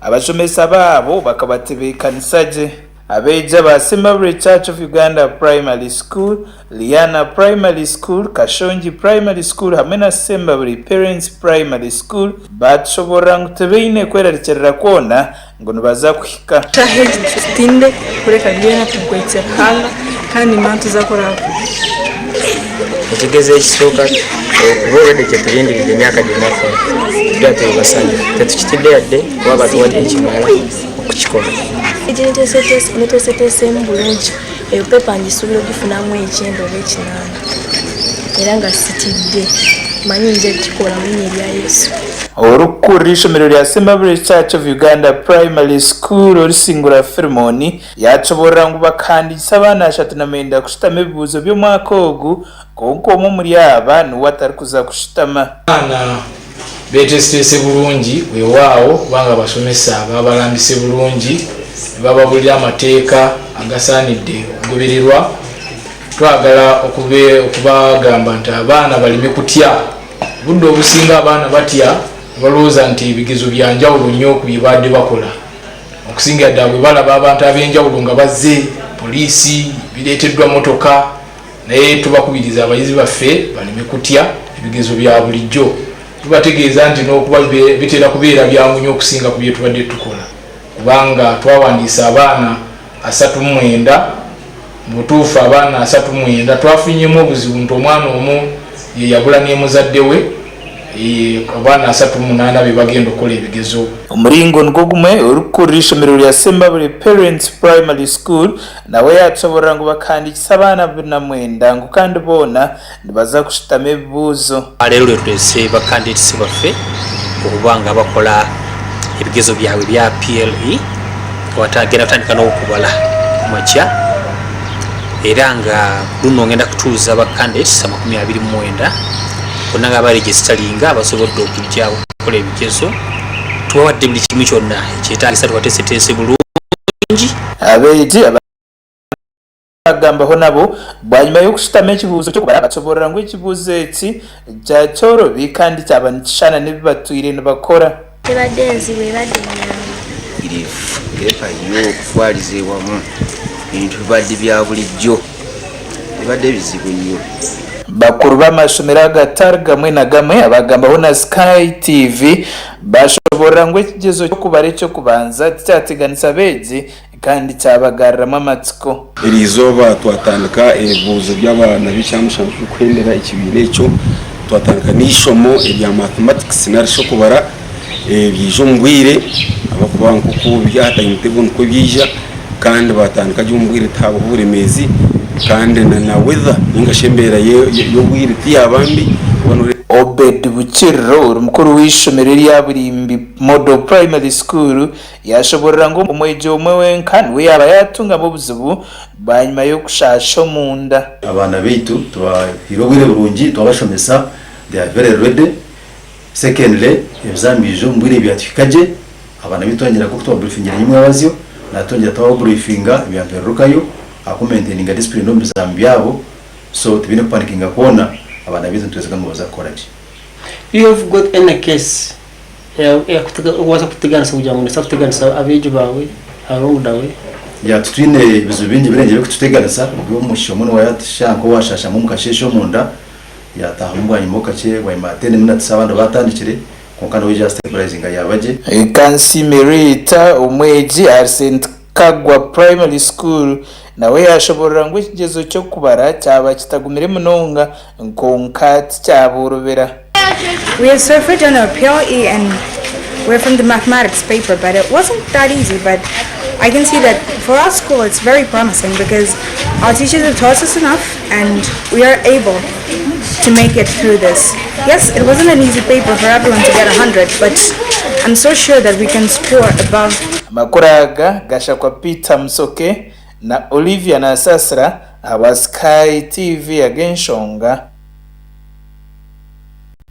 abashomesa baabo bakabatebeekanisa gye. Abeegi aba Sembabule Church of Uganda Primary School, Liana Primary School, Kashongi Primary School hamwe na Sembabule Parents Primary School baatushoboorora ngu tibaine kwerarikirira kwona ngu nibaza kuhika. Shaaha egi titutinde kureka byona tubigwetse Ruhanga kandi nimba nituza kuraba. Ekigezo ekisooka okuba already kyeturindirire emyaka gyona twena turi basanyufu tetukitidde yadde kuba batuwadde ekimara okukikora. Egi neteeseteesemu burungi, eyo pepa ngisuubira ogifunamu ekyenda oba ekinaana era nga sitidde manyi nja kukikora mu einya erya Yesu. Orikukurira eishomero rya Sembabule Church of Uganda Primary School Orisingura Philemon yaashoboorora ngu bakahandiikisa abaana 39 kushutama ebibuuzo by'omwaka ogu kwonka omwe omuri aba niwe atarikuza kushutama. Abaana beteeseteese bulungi weewaawo kubanga abasomesa babalambise bulungi ne bababuulira amateeka agasaanidde okugobererwa. Twagala okubagamba nti abaana baleme kutya. Obudde obusinga abaana batya ne balowooza nti ebigezo bya njawulo nnyo ku bye baadde bakola. Okusingira ddala bwe balaba abantu ab'enjawulo nga bazze, poliisi, bireeteddwa mmotoka. Naye tubakubiriza abayizi baffe baleme kutya ebigezo bya bulijjo. Tubategeeza nti n'okuba bitera kubeera byangu nnyo okusinga ku bye tubadde tukola kubanga twawandiisa abaana 39. Mu butuufu abaana 39 twafunyemu obuzibu nti omwana omu ye yabula n'emuzadde we, abaana 38 be bagenda okukola ebigezo. Omuringo nigwo gumwe, orikukurira eishomero rya Sembabule Parents Primary School nawe yaatushoboorora ngu bakahandiikisa abaana 29 ngu kandi boona nibaza kushutama ebibuuzo. Leero lwetuleese ba candidates baffe okuba nga bakola ebigezo byabwe ebya PLE nga bagenda kutandika n'okubala kumakya era nga luno ngenda kutuuza ba candidates 29 bonna nga baregisitalinga basobodde okujja okukola ebigezo. Tubawadde buli kimu kyonna ekyetaagisa tubateeseteese bulungi. Abeegi Abagambaho nabo bwanyima y'okushutama ekibuuzo ky'okubara bakashoboorora ngu ekibuuzo eki kyorobi kandi kyaba nikishushana n'ebi batwire nibakora. Tebadde nzibu ebadde nyangu. Irifu pepa yo okutwaliza ewamu bintu bibadde bya bulijjo bibadde bizibu nnyo. Bakuru b'amashomero agatari gamwe na gamwe abagambaho na Sky TV bashoboorora ngu ekigyezo ky'okubara eky'okubanza tikyateganisa abeegi Kandi kyabagaruramu amatsiko. Eri izooba twatandika ebibuuzo by'abaana b'ekyamushanju ebirikuhendera ekibiina ekyo. Twatandika n'eishomo erya Mathematics narishi okubara byaija omu bwire ahabw'okuba nk'oku biri aha time table nikwo byaija kandi baatandika gye omu bwire tihabaho buremeezi kandi na weather ningashi embeera y'obwire tiyaaba mbi. Obed Bukiriro ori mukuru w'eishomero erya Burimbi Model Primary School Yaashoboorora ngu omwegi omwe wenka niwe yaaba yaatungamu obuzibu bwanyima y'okushaasha omunda. Abaana baitu tubahaire obwire burungi twabashomesa, they are very ready. Secondly, ebizamu biija omu bwire byatuhika gye, abaana baitu twayongyera nk'oku twababurifingire nyimwabazyo, natwongyera twababurifing'a ebya mpererukayo aha ku maintaininga discipline omu bizamu byabo, so tibaine kupanikinga kwona, abaana baitu nitwesiga ngu nibaza kukora gye. You have got any case Okubaasa kuteganisa kugira ngu nobaasa kuteganisa abeegi baawe along the way. Yeah, titwine ebizibu bingi birengire ebirikututeganisa, obwo omwishiki omwe niwe yaatushusha nk'owaashashamu omu kasheeshe omunda, yaataahamu bwanyima kakye, bwanyima ya ten minutes abandi baatandikire, kwonka nawe yaija stabilizinga yaaba gye. Kansiime Rita, omwegi ahari St Kagwa Primary School nawe yaashoboorora ngu ekigyezo ky'okubara kyaba kitagumire munonga kwonka tikyaboorobera. We have suffered on our PLE and we're from the mathematics paper but it wasn't that easy but I can see that for our school it's very promising because our teachers have taught us enough and we are able to make it through this. Yes, it wasn't an easy paper for everyone to get 100 but I'm so sure that we can score above. Amakuru aga gashakwa Peter Musoke na Olivia Nasasira ahabwa Sky TV ag'enshonga.